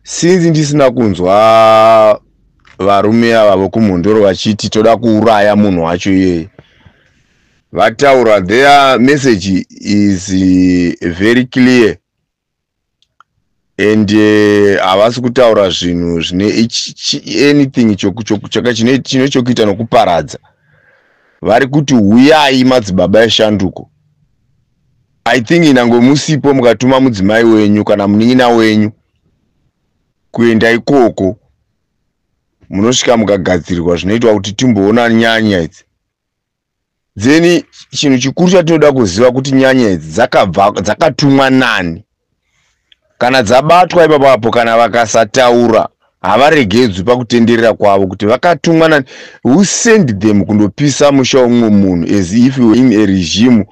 Since ndisina kunzwa varume ava vokuMhondoro vachiti toda kuuraya munhu wacho iyeye, vataura, their message is very clear and havasi kutaura zvinhu zvine anything chine chokuita nokuparadza. Vari kuti huyai, madzibaba eshanduko. I think nyange musipo, mukatuma mudzimai wenyu kana munin'ina wenyu kuenda ikoko, munosvika mukagadzirirwa zvinoitwa kuti timboona nyanya idzi. Then chinhu chikuru chatinoda kuziva kuti nyanya idzi dzakabva, dzakatumwa nani? Kana dzabatwa ipapapo, kana vakasataura, havaregedzwi pakutenderera kwavo kuti vakatumwa nani. Who send them kundopisa musha womumwe munhu, as if we in a regime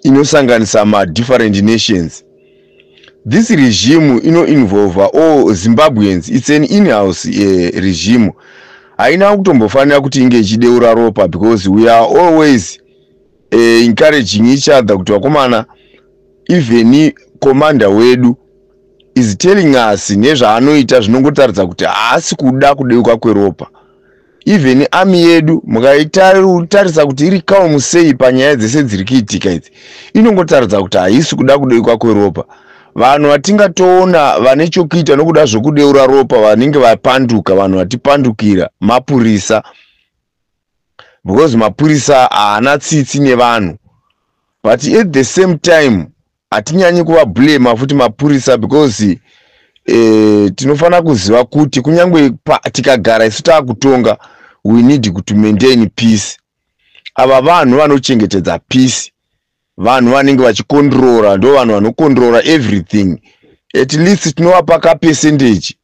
inosanganisa madifferent nations? This regime inoinvolva all Zimbabweans. It's an inhouse regime. Haina kutombofanira kuti inge ichideura ropa, because we are always encouraging each other kuti vakomana, even commander wedu is telling us nezvaanoita zvinongotaridza kuti haasi kuda kudeuka kweropa. Even army yedu, mukaitarisa kuti iri calm sei panyaya dzese dziri kuitika idzi, inongotaridza kuti haisi kuda kudeuka kweropa. Vanhu vatingatoona vane chokuita nokuda zvokudeura ropa, vanenge vapanduka, vanhu vatipandukira, mapurisa, because mapurisa haana tsitsi nevanhu. But at the same time hatinyanyi kuvablema futi mapurisa, because tinofanira kuziva kuti kunyange tikagara isu taakutonga, we need to maintain peace. Ava vanhu vanochengetedza peace, vanhu vanenge vachikondirora, ndo vanhu vanokondirora everything. At least tinovapa kapercentage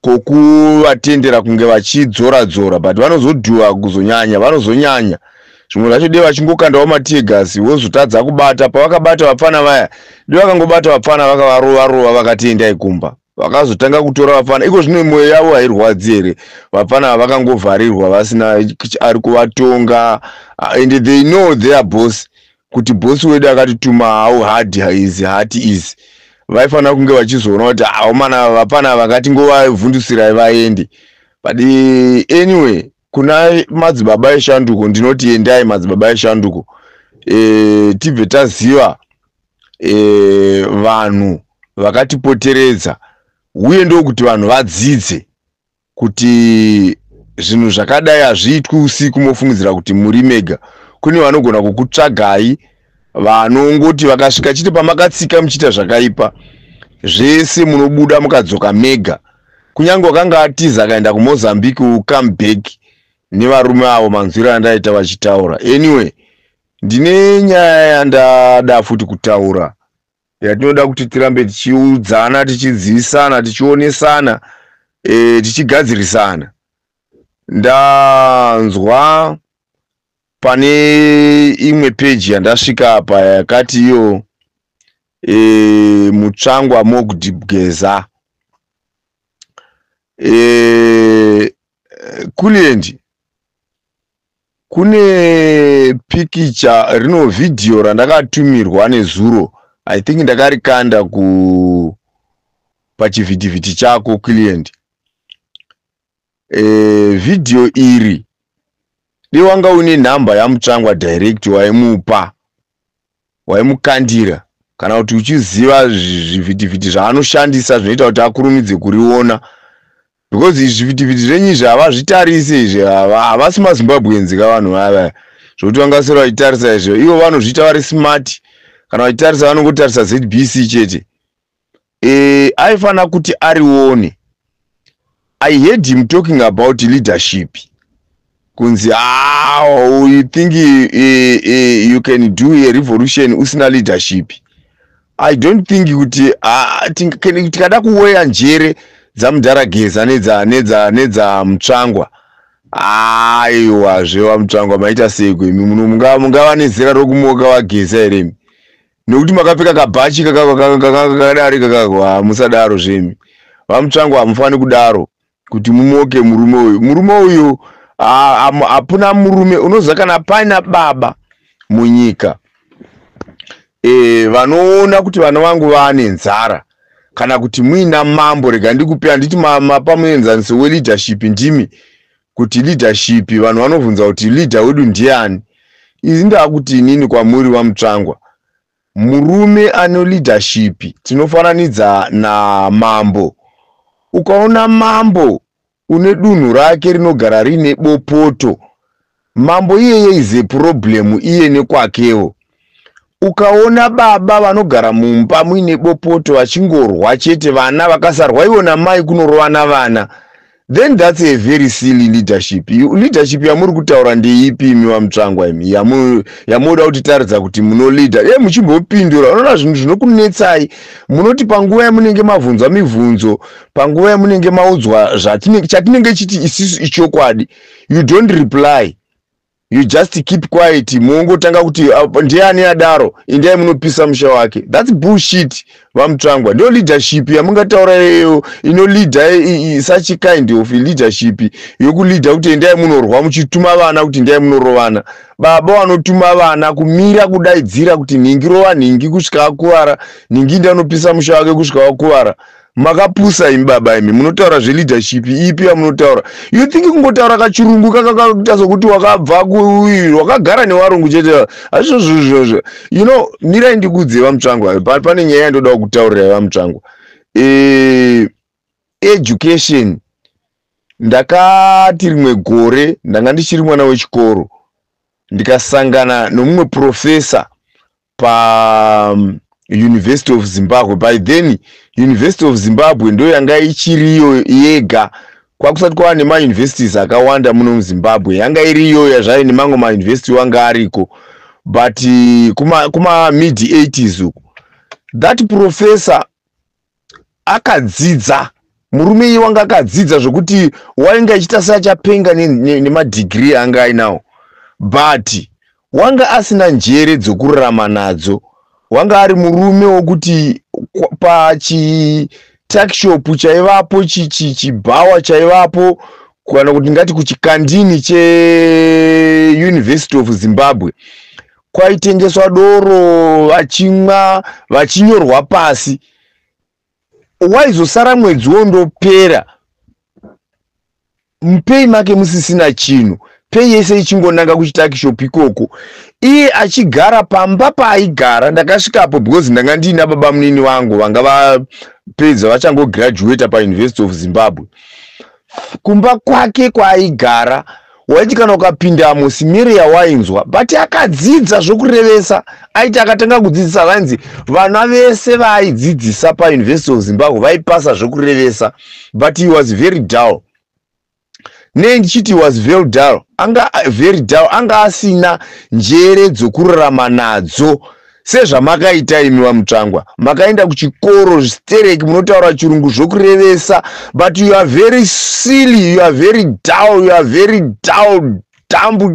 kokuvatendera kunge vachidzora dzora, but vanozodhuva kuzonyanya, vanozonyanya zvimwe zvacho. Dei vachingokandawo mateargas, vozotadza kubata. Pavakabata vapfana vaya, dei vakangobata vapfana, vakavarova rova, vakati endai kumba. Vakazotanga kutora vapfana iko zvino, mwoyo yavo hairwadzi here? Vapfana vakangovharirwa vasina ari kuvatonga, and they know their boss, kuti bosi wedu akatituma. How hard is heart is? Vaifanira kunge vachizoona kuti aomana, vapfana vakatingovavhundusirai vaende. But anyway, kuna madzibaba eshanduko ndinoti endai, madzibaba eshanduko. Tibve taziva vanhu vakatipoteredza, uye ndokuti vanhu vadzidze kuti zvinhu zvakadai hazviitwi usiku mofungidzira kuti muri mega. Kune vanogona kukutsvagai, vanongoti vakasvika chete pamakatsika muchiita zvakaipa zvese, munobuda mukadzoka mega. Kunyange wakanga atiza akaenda kuMozambique, will come back nevarume avo, manzwiro andaita vachitaura. Anyway, ndine nyaya yandada futi kutaura yatinoda kuti tirambe tichiudzana, tichidzivisana, tichionesana, tichigadzirisana. Ndanzwa pane imwe peji yandasvika apa yakati iyo Mutsvangwa mocked Geza. Kuliendi, kune pikicha rino, vhidhiyo randakatumirwa nezuro. I think ndakarikanda ku pachivhitivhiti chako, client. Vhidhiyo iri, dei wanga une nhamba yaMutsvangwa direct, waimupa, waimukandira, kana kuti uchiziva zvivhitivhiti zvaanoshandisa zvinoita kuti akurumidze kuriona, because zvivhitivhiti zvenyu izvi havazvitarisi izvi. Havasi maZimbabweans ka vanhu vava zvokuti vangaswera vachitarisa izvo. Ivo vanozviita vari smart. Kana vachitarisa, vanongotarisa ZBC chete. Aifanira kuti arione. I heard him talking about leadership, kunzi, ah, you think you can do a revolution usina leadership? I don't think kuti tikada kuweya njere dzamudhara Geza nedzaMutsvangwa, aiwazve, vaMutsvangwa, maita seiko imi? Mungava nezera rokumoka vaGeza here imi, nekuti makapfeka kabhachi kakadari kakako? Musadaro zvemi, vaMutsvangwa, hamufaniri kudaro kuti mumoke murume uyu. Murume uyu, hapuna murume unoziva kana paina baba munyika vanoona kuti vana vangu vaane nzara. Kana kuti muina mambo, rega ndikupe, handiti mapa muenzaniso weleadership ndimi, kuti leadership, vanhu vanobvunza kuti leader wedu ndiani. Izi ndaakuti inini kwamuri, vaMutsvangwa, murume ane leadership tinofananidza namambo. Ukaona mambo une dunhu rake rinogara riine bopoto, mambo iyeye is a problem iye nekwakewo. Ukaona baba vanogara mumba muine bopoto, vachingorwa chete, vana vakasarwa ivo namai kunorova vana, then that's a very silly leadership. Leadership yamuri kutaura ndeipi imi vaMutsvangwa, imi yamunoda kutitaridza kuti munoleada? E, muchimbopindura, unoona zvinhu zvinokunetsai. Munoti panguva yamunenge mabvunzwa mibvunzo, panguva yamunenge maudzwa chatinenge chiti isisu ichokwadi, you don't reply, you just keep quiet. Muongotanga kuti ndiani adaro, indai munopisa musha wake. That's bullshit, vaMutsvangwa. Ndo leadership yamungataura iyoyo inoleada, such kind of leadership yokuleada kuti endai munorwa, muchituma vana kuti endai munorovana? Baba vanotuma vana kumira kudaidzira kuti nhingi rova nhingi kusvika akuvara, nhingi ndanopisa musha wake kusvika wakuvara. Makapusa imi baba imi. Munotaura zveleadership ipi yamunotaura? You think kungotaura kachirungu kakakaita sokuti wakabva wakagara nevarungu chete, hazvizvozvozvo. Mirai ndikudze, vaMutsvangwa, pane nyaya yandoda kutaurirai, vaMutsvangwa. Education, ndakati rimwe gore ndanga ndichiri mwana wechikoro, ndikasangana nomumwe professor pa University of Zimbabwe. By then University of Zimbabwe ndo yanga ichiriyo yega, kwakusati kwava nemauniversities akawanda muno muZimbabwe. Yanga iriyo yazvai nemamwe mauniversity wanga ariko, but kuma mid 80s uku, that professor akadzidza. Murume iye wanga akadzidza zvokuti wainge achiita seachapenga nemadegree anga ainawo, but wanga asina njere dzokurarama nadzo. Wanga ari murume wokuti pachituckshop chaivapo, chibhawa chaivapo, kana kuti ngati kuchikandini cheUniversity of Zimbabwe, kwaitengeswa doro, vachimwa, vachinyorwa pasi. Waizosara mwedzi wondopera mupay make musisina chinhu, pay yese ichingonanga kuchituckshop ikoko, iye achigara pamba paaigara. Ndakasvikapo because ndanga ndiina baba munini vangu vanga vapedza, vachangograduata paUniversity of Zimbabwe. Kumba kwake kwaaigara, waiti kana ukapindamo, smell yawainzwa. But akadzidza zvokurevesa. Aiti akatanga kudzidzisa, vainzi vana vese vaaidzidzisa paUniversity of Zimbabwe vaipasa zvokurevesa, but he was very dull. Nei ndichiti was very dull? Anga very dull, anga asina njere dzokurarama nadzo sezvamakaita imi vaMutsvangwa. Makaenda kuchikoro zvitereki, munotaura chirungu zvokurevesa, but you are very silly, you are very dull, you are very dull, dumb,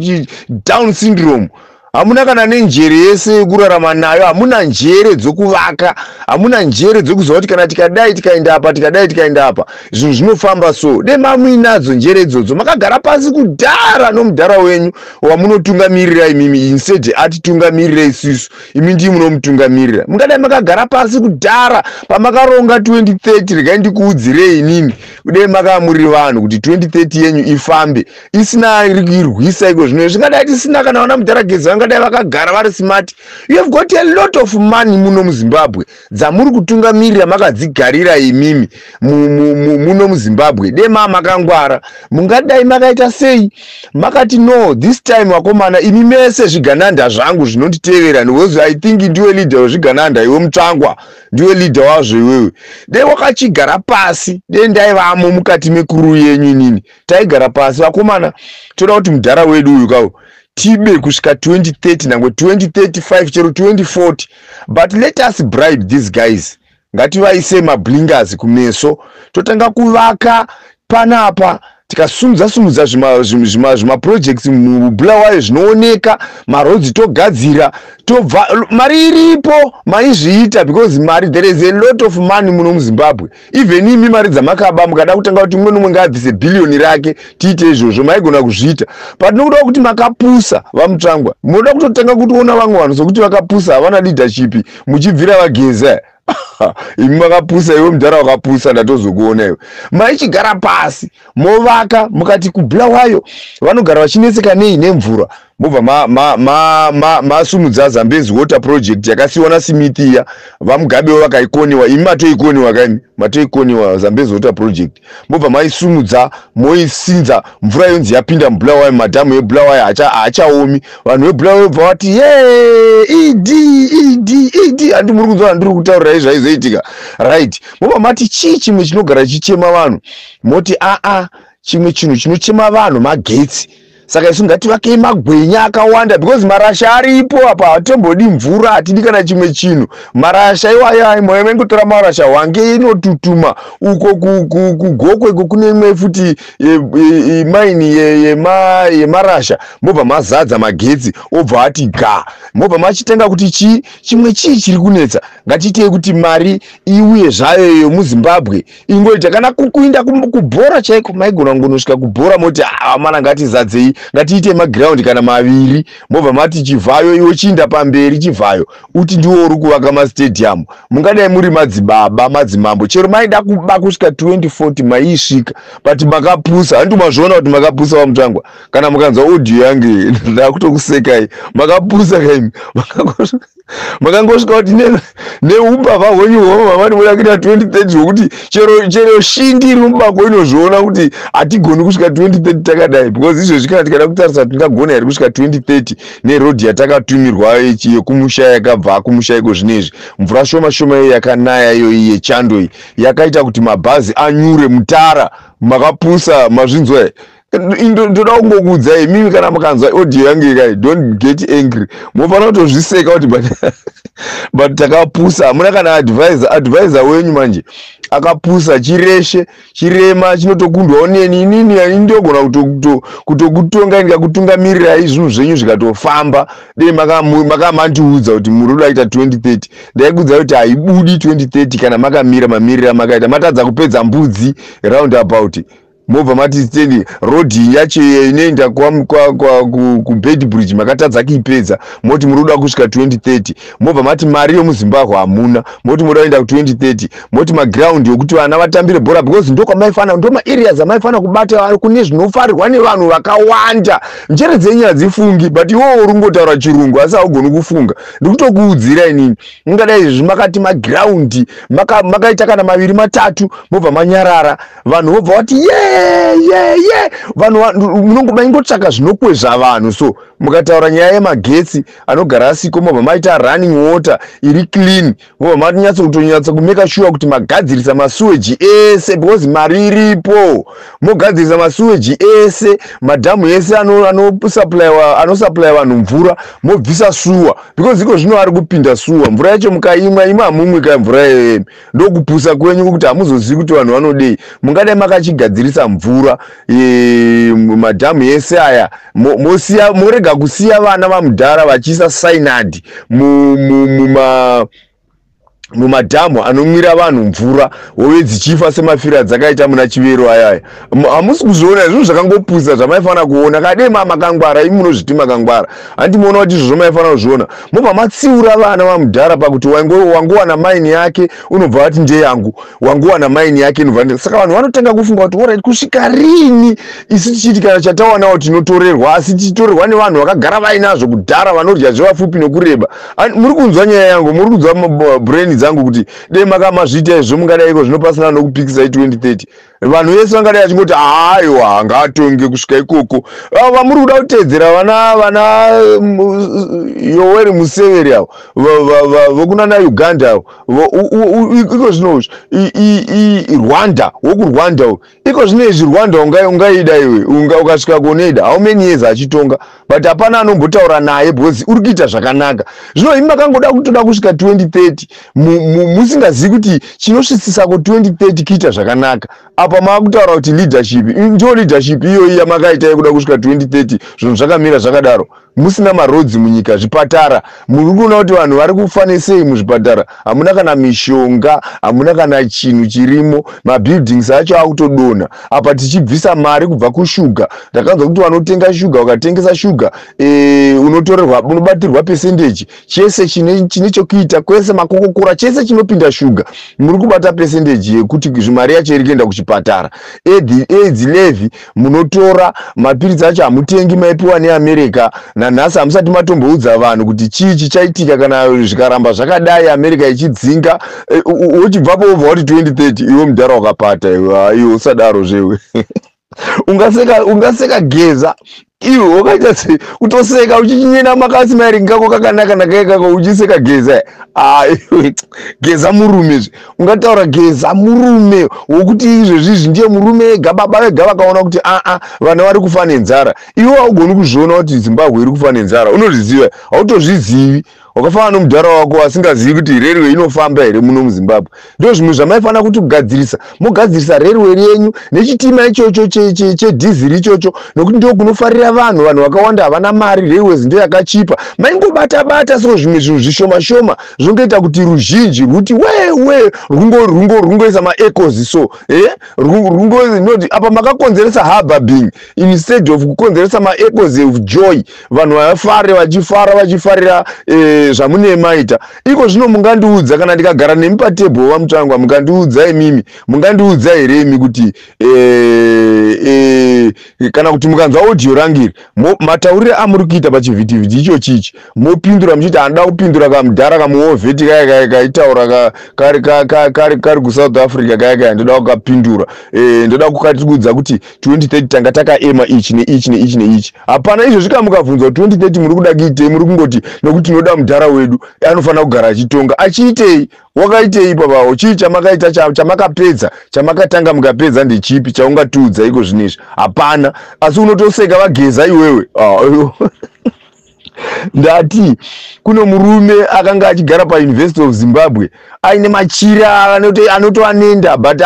Down syndrome. Hamuna kana nenjere yese yekurarama nayo. Hamuna njere dzokuvaka, hamuna njere dzokuziva kuti kana tikadai tikaenda apa, tikadai tikaenda apa, zvinhu zvinofamba. So de mamuinadzo njere idzodzo, makagara pasi kudhara nomudhara wenyu wamunotungamirira imimi. Instead atitungamirire isusu, imi ndii munomutungamirira. Mungadai makagara pasi kudhara pamakaronga 2030. Regai ndikuudzirei inini, kudai makamuri vanhu kuti 2030 yenyu ifambe isina iri kuirwisa iko zvino, zvingadai tisina kana vana mudhara Geza, vangadai vakagara vari smart. You have got a lot of money muno muZimbabwe dzamuri kutungamirira makadzigarira imimi muno muZimbabwe. Dema makangwara, mungadai makaita sei? Makati, "No, this time vakomana, imi mese zvigananda zvangu zvinonditevera," because I think ndiwe leader wezvigananda iwe Mutsvangwa, ndiwe leader wazvo iwewe. Dei wakachigara pasi, dei ndaivamo mukati mecrew yenyu inini, taigara pasi, "Vakomana, toda kuti mudhara wedu uyu kawo tibe kusvika 2030, nangwe 2035, chero 2040, but let us bribe these guys. Ngativaise mablinkers kumeso, totanga kuvaka panapa, tikasumudza sumudza zvimaprojects muBulawayo zvinooneka, maroads togadzira, tobva mari iripo." Maizviita because mari, there is a lot of money muno muZimbabwe. Even imi mari dzamakaba, mukada kutanga kuti mumwe nomwe ngaabvise bhiliyoni rake tiite izvozvo, maigona kuzviita. But nokuda kuti makapusa, vaMutsvangwa, munoda kutotanga kutoona vamwe vanhu sokuti vakapusa, havana leadership, muchibvira vaGeza. Imi makapusa, iwe mudhara wakapusa, ndatozokuona iwe. Maichigara pasi, movaka, mukati kuBulawayo vanogara vachinetseka nei? Nemvura. Mobva masumudza Zambezi Water Project yakasiyiwa naSmith iya. VaMugabewo vakaikoniwa, imi matoikoniwa kaimi, matoikoniwa Zambezi Water Project. Mobva maisumudza, moisinza, mvura yonzi yapinda muBulawayo, madhamu eBulawayo haachaomi. Vanhu veBulawayo bva vati, "Ye, ED, ED, ED." Handi muri kunzwa handiri kutaurirai zvaizoitika? Right, mobva mati chii chimwe chinogara chichema vanhu? Moti aa, chimwe chinhu chinochema vanhu magetsi. Saka isu ngativakei magwenya akawanda, because marasha aripo apa. Hatombodi mvura, hatidi kana chimwe chinhu. Marasha iwayo, maingotora marasha, Hwange inotutuma uko kuGokwe iko kune imwe futi mine yemarasha. Mobva mazadza magetsi, obva ati ga. Mobva machitenga kuti chii chimwe, chii chiri kunetsa? Ngatiitei kuti mari iuye zvayo yomuZimbabwe ingoita kana kuinda kubhora chaiko. Maigona kungonosvika kubhora, moti, "Amana, ngatizadzei, ngatiite magiraundi kana maviri." Mobva mati Chivhayo, iwe chiinda pamberi, Chivhayo, uti ndiwo uri kuvaka mastadium. Mungadai muri madzibaba, madzimambo. Chero maida kuba kusvika 2040, maiisvika, but makapusa. Handi mazviona kuti makapusa, vaMutsvangwa? Kana mukanzwa audio yange, ndakutokusekai. Makapusa kaimi. Makangosvika kuti neumbavha hwenyu hwamamani muda kuita 2030, zvokuti chero shindi iri mubako inozviona kuti hatigoni kusvika 2030 takadai, because izvezvi kana tikada kutarisa, tingagona here kusvika 2030 nerodhi yatakatumirwa yekumusha, yakabva kumusha iko zvinezvi? Mvura shoma shoma iyo yakanaya iyoyi yechando iyi yakaita kuti mabhazi anyure mutara. Makapusa, mazvinzwa here? Ndoda kungokuudzai mimi, kana mukanzwa audio yangu ikai, don't get angry. Munofanira kutozviseka kuti but takapusa. Hamuna kana advisor. Advisor wenyu manje akapusa. Chireshe chirema chinotokundwawo neni. Inini ndogona kutokutongai, ndikakutungamirirai, zvinhu zvenyu zvikatofamba. Dei makamandiudza kuti muri kuda kuita 2030, ndaikuudzai kuti haibudi 2030 kana makamira mamirira makaita. Matadza kupedza mbudzi roundabout, mobva mati stendi rodhi yacho inoenda kuBeitbridge, makatadza kuipedza, moti muri kuda kusvika 2030. Mobva mati mari yomuZimbabwe hamuna, moti muda kuenda ku2030. Moti magiraundi yokuti vana vatambire bhora, because ndokwamaifana, ndo maareas amaifana kubata kune zvinofarirwa nevanhu vakawanda. Njere dzenyu hadzifungi, but iwowo uri kungotaura chirungu asi haugoni kufunga. Ndikutokuudzira inini, ingadai izvi makati magiraundi makaita kana maviri matatu, mobva manyarara, vanhu vobva vati, "Ye ye ye." Vanhu maingotsvaka zvinokwezva vanhu. So mukataura nyaya yemagetsi anogara asiko, mobva maita running water iri clean, mobva manyatsa kutonyatsa kumake sure kuti magadzirisa masuweji ese, because mari iripo. Mogadzirisa masuweji ese, madhamu ese anosupply vanhu mvura, mobvisa sewer, because iko zvino ari kupinda sewer. Mvura yacho mukaimwa, imwe hamumwi ka mvura iyoyo. Ndokupusa kwenyu kuti hamuzozivi kuti vanhu vanodei. Mungadai makachigadzirisa mvura, madhamu ese aya, mosiya, morega kusiya vana vamudhara vachiisa cyanide muma mumadhamu anomwira vanhu mvura, hove dzichifa semafiro adzakaita muna Chivero ayaya. Hamusi kuzviona zvinhu zvakangopusa zvamaifanira kuona? Kadei makangwara, imi munozviti makangwara, handimuona kuti izvozvo maifanira kuzviona. Mobva matsiura vana vamudhara pakuti wangowana mine yake, unobva vati, "Ndeyangu." Wangowana mine yake, inobva. Saka vanhu vanotanga kufunga kuti, "Alright, kusvika rini isu tichiti kana chatawanawo tinotorerwa, asi tichitorerwa nevanhu vakagara vainazvo kudhara, vanorya zvevafupi nokureba?" Muri kunzwa nyaya yangu? Muri kunzwa brain dzangu kuti dei makamazviita izvo, mungadaiko zvino pasina nokupikisai 2030. Vanhu vese vangadai vachingoti, "Aiwa, ngaatonge kusvika ikoko." Vamuri kuda kuteedzera, vana Yoweri Museveni avo vokunana Uganda avo, iko zvino Rwanda, wokuRwanda iko zvino izvi, Rwanda ungaida iwe ukasvika kunoida how many years achitonga, but hapana anombotaura naye because uri kuita zvakanaka. Zvino imi makangoda kutoda kusvika 2030, musingazivi kuti chinosvitsisa ku2030 kuita zvakanaka. Apa Apa maakutaura kuti leadership, ndo leadership iyoyi yamakaita yekuda kusvika 2030, zvinhu zvakamira zvakadaro, musina maroads munyika, zvipatara muri kuona kuti vanhu vari kufa nesei muzvipatara, hamuna kana mishonga, hamuna kana chinhu chirimo, mabuildings acho akutodonha. Apa tichibvisa mari kubva kushuga. Ndakanzwa kuti vanotenga shuga, ukatengesa shuga unotorerwa, unobatirwa percentage. Chese chine chokuita kwese, makokokora, chese chinopinda shuga, muri kubata percentage yekuti mari yacho iri kuenda kuchipatara. AIDS levy munotora, mapiritsi acho hamutengi, maipiwa neAmerica. Nanhasi hamusati matomboudza vanhu kuti chii chichaitika kana zvikaramba zvakadai, America ichidzinga. Uchibvapo wobva wati 2030. Iwe mudhara wakapata iwe, iwe usadaro zvewe. Ungaseka Geza iwe wakaita sei? Kutoseka uchichinyena makasimairi kako kakanaka nakaikako, uchiseka Geza. Geza murume zve, ungataura Geza murume wokuti izvezvizvi ndiye murume ega, baba vega vakaona kuti aa, vana vari kufa nenzara. Iwe haugoni kuzviona kuti Zimbabwe iri kufa nenzara, unozviziva? Hautozvizivi. Wakafanana nomudhara wako asingazivi kuti railway inofamba here muno muZimbabwe. Ndo zvimwe zvamaifanira kuti kugadzirisa, mogadzirisa railway yenyu nechitima ichocho chedhiziri ichocho, nokuti ndo kunofarira vanhu. Vanhu vakawanda havana mari, railways ndo yakachipa. Maingobata bata so zvimwe zvinhu zvishoma shoma zvinongoita kuti ruzhinji rwuti wewe, rwungoisa maechoes so noti apa makakonzeresa hubbub instead of kukonzeresa maechoes of joy, vanhu vafare, vachifara, vachifarira zvamune maita iko zvino. Mungandiudza, kana ndikagara nemi patebho, vaMutsvangwa, mungandiudza imimi, mungandiudza here imi kuti kana kuti mukanzwa audio rangu iri, mataurire amuri kuita pachivhitivhiti icho chichi, mopindura muchiti hanoda kupindura kamudhara kamuovheti kaya kaya kaitaura kari kuSouth Africa kaya kaya, ndoda kukapindura, ndoda kukatiudza kuti 2030 tanga takaema ichi neichi neichi neichi. Hapana izvo. Zvika mukabvunzwa 2030 muri kuda kuitei, muri kungoti nokuti tinoda mudhara wedu anofanira kugara achitonga. Achiitei? Wakaitei papawo? Chii chamakaita, chamakapedza? Chamakatanga mukapedza ndechipi chaungatiudza iko zvinezvi? Hapana. Asi unotoseka vaGeza iwewe. Ah, ndati kuno murume akanga achigara paUniversity of Zimbabwe aine machira anotoanenda, but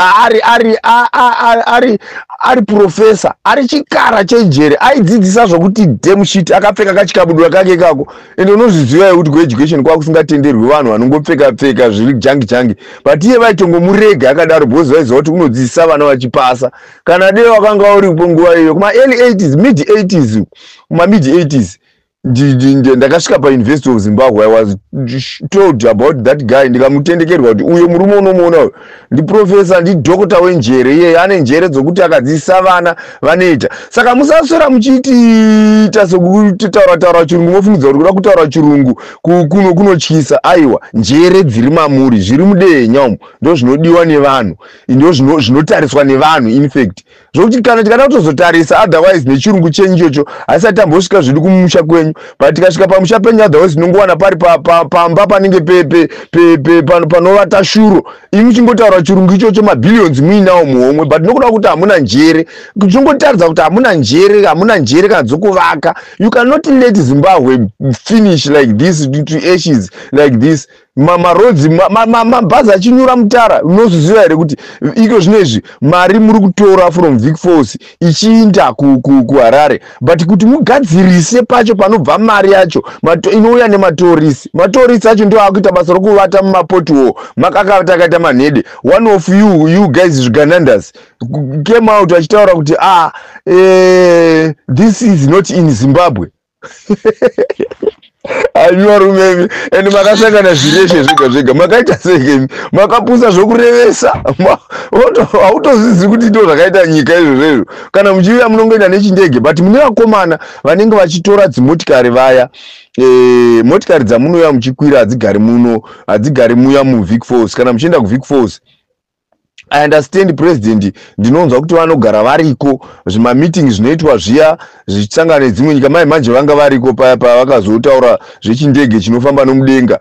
ari professor, ari chikara chejere, aidzidzisa zvokuti damn shit, akapfeka kachikabudura kake kako. Ende unozviziva kuti kueducation kwakusingatenderwi vanhu vanongopfeka pfeka zviri jangi jangi, but iye vaitongomurega akadaro because vaiziva kuti unodzidzisa vana vachipasa. Kana dei wakanga uripo nguva iyo kuma early 80s, mid 80s, kuma mid 80s, ndakasvika paUniversity of Zimbabwe, I was told about that guy. Ndikamutendekerwa kuti uyo murume unomuona uyo ndiprofessor, ndidoctor wenjere, iyeye ane njere dzokuti akadzidzisa vana vanoita. Saka musaswera muchiitiita sekutaura taura chirungu, mofungidza kuti kuda kutaura chirungu kunotyisa. Aiwa, njere dziri mamuri, zviri mudehenya umu, ndo zvinodiwa nevanhu, ndo zvinotariswa nevanhu. Infact, zvokuti kana tikada kutozotarisa otherwise nechirungu chenyu ichocho, hasati tambosvika zviri kumusha kwenyu, but tikasvika pamusha penyu otherwise tinongowana pari pamba panenge panovata shuro. Imi muchingotaura chirungu ichocho, mabillions muinawo muhomwe, but nokuda kuti hamuna njere, chingotaridza kuti hamuna njere, hamuna njere kana dzokuvaka. You cannot let Zimbabwe finish like this, to ashes like this. Maroads, mabhazi achinyura mutara. Unozviziva here kuti iko zvinezvi mari muri kutora from Vic Falls ichiinda kuHarare, but kuti mugadzirise pacho panobva mari yacho inouya nematourist, matourist acho ndo akuita basa rokuvata mumapothole makakavata akaita manhede. One of you guys zviganandas came out achitaura kuti, "Ah, this is not in Zimbabwe." Ami varume imi, ende makasangana zvireshe zvega zvega, makaita sekemi, makapusa zvokurevesa. Hautozizi kuti ndo zvakaita nyika izvozvo izvo. Kana muchiuya munongoenda nechindege, but mune vakomana vanenge vachitora dzimotikari vaya. Motikari dzamunouya muchikwira hadzigari muno, hadzigari muya muVic Falls. Kana muchienda kuVic Falls, I understand president, ndinonzwa kuti vanogara variko, zvimameeting zvinoitwa zviya zvichisangana nedzimwe nyika. Mai manje vanga variko paya pavakazotaura zvechindege chinofamba nomudenga,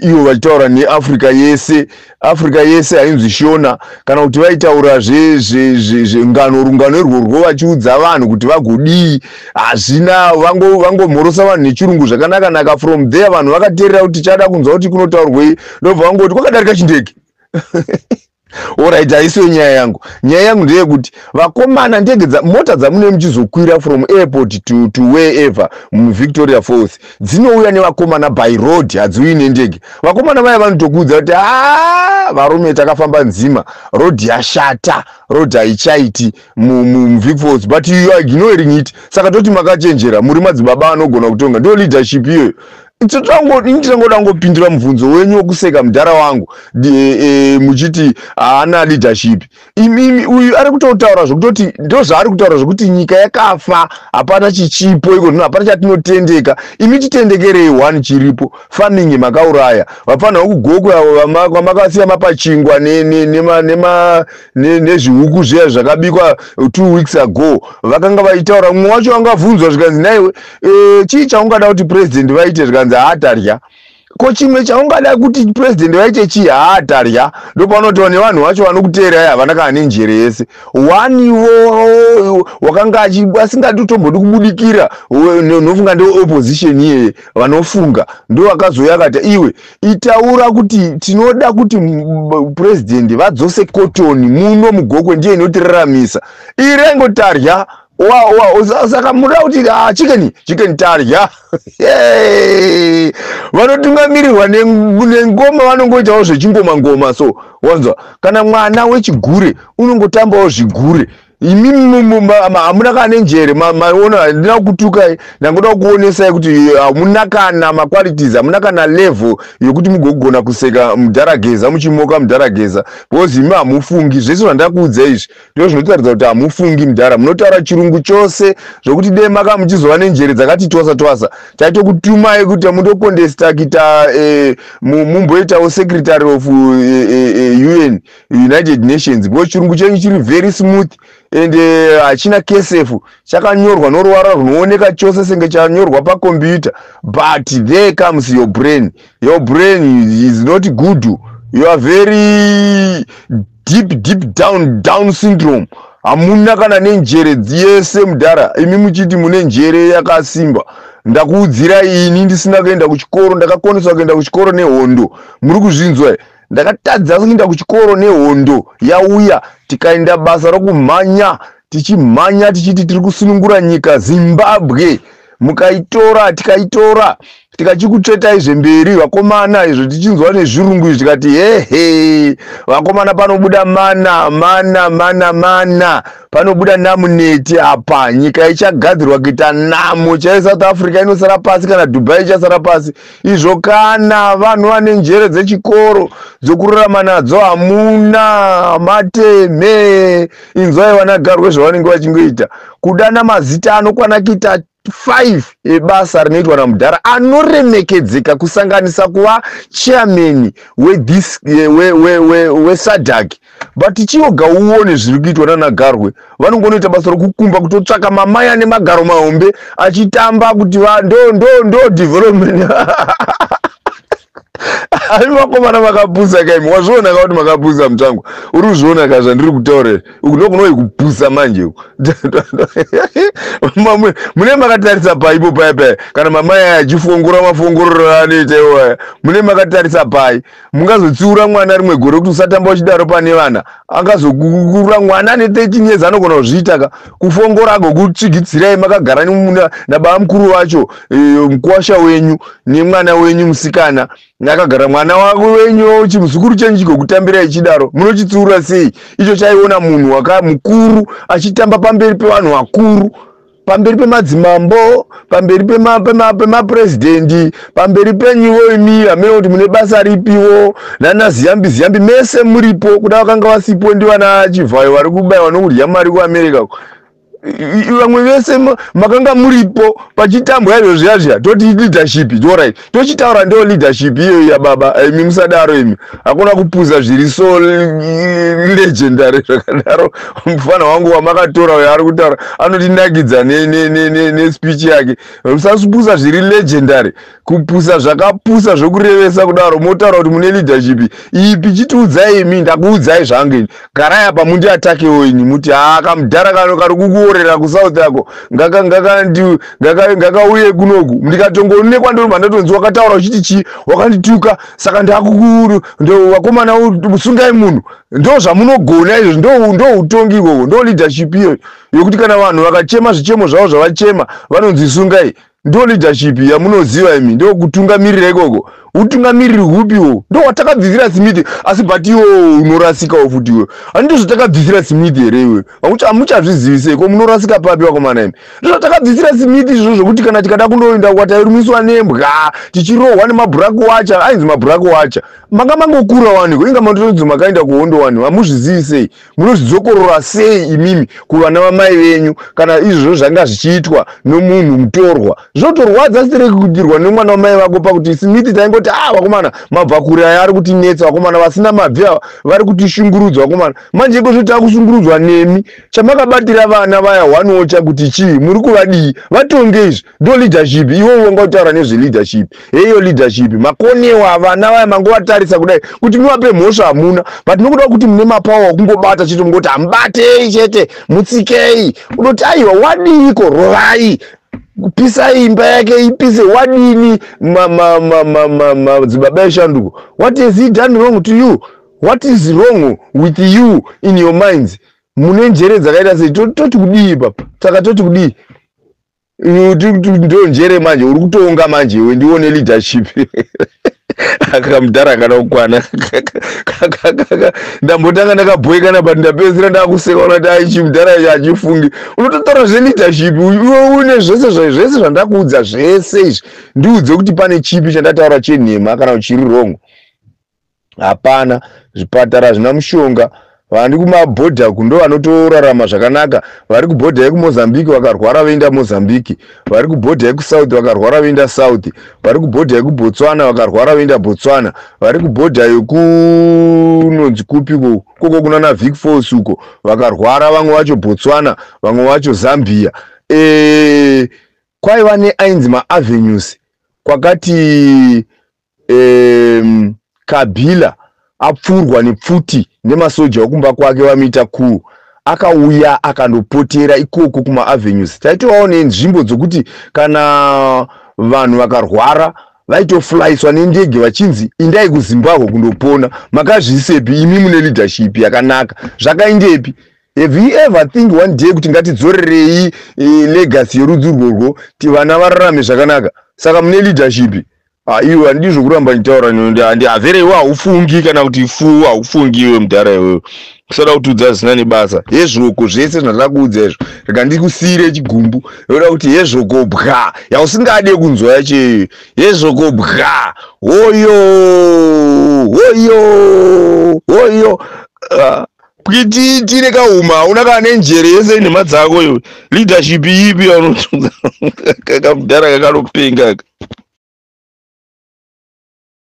ivo vachitaura neAfrica yese. Africa yese hainzwi Shona. Kana kuti vaitaura zvengano, rungano irworwo, vachiudza vanhu kuti vagodii, hazvina, vangomhorosa vanhu nechirungu zvakanaka naka. From there vanhu vakateerera kuti tichada kunzwa kuti kunotaurwei, ndobva vangoti kwakadarika chindege. Alright, haisiyo nyaya yangu. Nyaya yangu ndeyekuti vakomana, ndege, mota dzamune muchizokwira from airport to wherever muVictoria Falls dzinouya nevakomana by road, hadziuyi nendege. Vakomana vaya vanotokuudza kuti, "A, varume, takafamba nzima, road yashata, road haichaiti muVic Falls," but you are ignoring it. Saka toti makachenjera, muri madzibaba anogona kutonga. Ndo leadership iyoyo? Ndinongoda ngopindura mubvunzo wenyu wokuseka mudhara wangu muchiti haana leadership. Imimi, uyu ari kutotaura zvokutoti ndo zvaari kutaura zvokuti nyika yakafa, hapana chichipo iko zvino, hapana chatinotendeka. Imi chitendekerei one chiripo? Farming makauraya. Vafanira kuGokwe avo kwamakasiya mapachingwa nezvihuku zviya zvakabikwa 2 weeks ago. Vakanga vaitaura, mumwe wacho vangabvunzwa zvikanzi, "Naiwe, chii chaungada kuti president vaite?" Zvikanzi, "Haatarya." "Ko chimwe chaungada kuti president vaite chii?" "Haatarya." Ndopanotaura nevanhu vacho vanokuteerai, havana kana nenjere yese. Waniwo wakanga asingatotombodi kubudikira, nofunga ndeopposition iyeye vanofunga, ndo vakazouya akati, "Iwe, itaura kuti tinoda kuti president vadzose cotton muno muGokwe, ndiye inotiraramisa." Irengotarya. Saka muda kuti, ah, chicken, chicken, tarya. Vanotungamirirwa nengoma, vanongoitawo zvechingoma ngoma. So wanzwa, kana mwana wechigure unongotambawo zvigure. Imi hamuna kana nenjere. Maona, handina kutukai, ndangoda kuonesai kuti hamuna kana maqualities, hamuna kana level yokuti mugogona kuseka mudharageza, muchimoka mudharageza, because imi hamufungi. Zvese zvandakuudza izvi ndo zvinotaridza kuti hamufungi, mudhara. Munotaura chirungu chose zvokuti dei maka muchizova nenjere dzakati twasa twasa, taitokutumai kuti mundocontesta kuita mumboitawo secretary of UN, United Nations, because chirungu chenyu chiri very smooth and hachina cursive, chakanyorwa noruvara runooneka chose senge chanyorwa pakombiyuta. But there comes your brain. Your brain is not good. You are very deep, deep down, Down syndrome. Hamuna kana nenjere yese, mudhara. Imi muchiti mune njere yakasimba. Ndakuudzirai, ini ndisina kuenda kuchikoro, ndakakoneswa kuenda kuchikoro nehondo. Muri kuzvinzwa? Ndakatadza kuenda kuchikoro nehondo yauya, tikaenda basa rokumhanya, tichimhanya tichiti tiri kusunungura nyika Zimbabwe. Mukaitora, tikaitora, tikachikutsvetai zvemberi, vakomana. Izvo tichinzwa nezvirungu izvi, tikati, "Hehe, vakomana, panobuda mana mana mana mana, panobuda namuneti apa. Nyika ichagadzirwa kuita namo chai. South Africa inosara pasi, kana Dubai ichasara pasi." Izvo kana vanhu vane njere dzechikoro dzokurarama nadzo hamuna mateme. Inzwai vanagarwe zvavanenge vachingoita, kudana mazita anokwana kuita 5 ebasa rinoitwa namudhara anoremekedzeka, kusanganisa kuva chairman weSADC. But chioga uone zviri kuitwa nanagarwe. Vanongonoita basa rokukumba, kutotsvaka mamai ane magaro mahombe achitamba kuti ndo ndo ndo development. Ai, vakomana, makapusa kaimi. Wazviona ka kuti makapusa, mutsvangu? Uri kuzviona ka zvandiri kutaura? Uku ndokunoi kupusa manje. Mune makatarisa pai ipo paya paya kana mamai aya achifongora mafongororo anoita iwaya? Mune makatarisa pai? Mungazotsiura mwana rimwe gore kuti usatamba uchidaro pane vana, angazokura mwana ane 13 years anogona kuzviita ka kufongora, agokutsvigitsirai makagara nababa mukuru vacho, mukuwasha wenyu nemwana wenyu musikana akagara, mwana wako wenyu, chimuzukuru chenyu chigokutambira ichidaro, munochitsiura sei? Icho chaiona munhu waka mukuru achitamba pamberi pevanhu vakuru, pamberi pemadzimambo, pamberi pemapurezidendi, pamberi penyuwo imi. Hamene kuti mune basa ripiwo nana Ziyambi Ziyambi, mese muripo. Kuda vakanga vasipo ndivana Chivhayo vari kubayiwa nokudya mari kuAmerica. Vamwe vese makanga muripo pachitambwa izvo zviya zviya. Toti leadership, alright, tochitaura ndo leadership iyoyo yababa. Imi musadaro imi, hakuna kupuza zviri so legendary zvakadaro. Mufana wangu wamakatora uyo ari kutaura anotinakidza nespeech yake. Musapusa zviri legendary, kupusa zvakapusa zvokurevesa kudaro. Motaura kuti mune leadership ipi? Chitiudzai imi. Ndakuudzai zvangu ini. Garai apa mundiatakewo ini, muti haa, kamudhara kano kari kukuoresai. Korera kuSouth ako ngakauye kunoku. Ndikatongoonekwa ndorobva ndatonzi wakataura uchiti chii, wakandituka, saka ndakukuru vakomana, sungai munhu. Ndo zvamunogona izvo, ndo utongi ikoko, ndo leadership iyoyo yokuti kana vanhu vakachema zvichemo zvavo zvavachema, vanonzi sungai. Ndo leadership yamunoziva imi? Ndo kutungamirira ikoko? Utungamiriri hupiwo? Ndo watakabvisira Smith? Asi but iwo unorasikawo futi iwe. Handizvo zvatakabvisira Smith here iwe? Hamuchazvizivisei ko? Munorasika papi, vakomana imi? Ndo zvatakabvisira Smith izvozvo, zvokuti kana tikada kundoenda kwatairumiswa nembwa, tichirohwa nemabhuraku wacha, ainzi mabhuraku wacha. Manga mangokura waniko, inga mandotonzi makaenda kuhondo wani. Hamuzvizivi sei? Munozvidzokorora sei imimi kuvana vamai venyu kana izvozvo zvanga zvichiitwa nomunhu mutorwa? Zvotorwadza sitereki kudirwa nemwana wamai vako. Pakuti Smith taingoti, "A ah, vakomana, mabva kure aya ari kutinetsa, vakomana vasina mabvi ava vari kutishungurudza, vakomana." Manje iko zvo takushungurudzwa nemi. Chamakabatira vana vaya one kuti chii? Muri kuvadii? Vatonge izvi. Ndo leadership iwo wanga kutaura nezveleadership? Heiyo leadership. Makonewa vana vaya, mangovatarisa kudai kuti muvape mhosva hamuna, but nokuda kuti mune mapower okungobata chete, mungoti hamubatei chete, mutsikei. Unoti aiwa, wadiiko? Rovai, kupisai imba yake, ipise. Wadini madzibaba eshanduko? What has he done wrong to you? What is wrong with you in your minds? Mune njere dzakaita sei? Toti kudii papa? Saka toti kudii? Ndo njere manje uri kutonga manje iwe, ndione leadership. Akamudhara kana kukwana. Ndambotanga ndakabhoekana, but ndapedzisira ndakuseka. Unati aichimudhara achifungi, unototaura zveleadership iwe une zvese zvese zvandakuudza zvese izvi. Ndiudze kuti pane chipi chandataura chenhema kana chiri wrong? Hapana. Zvipatara zvina mushonga, vari kumabhodha kundo vanotorarama zvakanaka. Vari kubhodha yekuMozambique vakarwara voenda Mozambique, vari kubhodha yekuSouth vakarwara voenda South, vari kubhodha yekuBotswana vakarwara voenda Botswana, vari kubhodha yekunonzi kupiko koko kunana Vic Falls uko vakarwara, vamwe vacho Botswana, vamwe vacho Zambia. Kwaiva neainzi maavenues kwakati Kabila apfurwa nepfuti nemasoja okumba kwake vamuita kuu, akauya akandopotera ikoko kumaavenues. Taitovawo nenzvimbo dzokuti kana vanhu vakarwara vaitoflyiswa nendege vachinzi indai kuZimbabwe kundopona. Makazviisepi imi mune leadership yakanaka? Zvakaindepi? Have you ever think one day kuti ngatidzorerei legacy yerudzi urworwo, ti vana vararame zvakanaka? Saka mune leadership iwe handidi zvokuramba ndichitaura. Havhere iwe haufungi kana kuti fu haufungi iwe mudhara iwewe, kusada kutiudza zvisina nebasa. Hezvoko zvese zvandada izvo, rega ndikusiyire chigumbu yoda kuti hezvoko bwa yausingade kunzwa yacho iyoyo. Hezvoko bwa, hoyo hoyo hoyo. Pwititi nekauma, hauna kana nenjere yese nhema dzako iwe. Leadership ipi yaunotunza? Kakamudhara kakanopenga.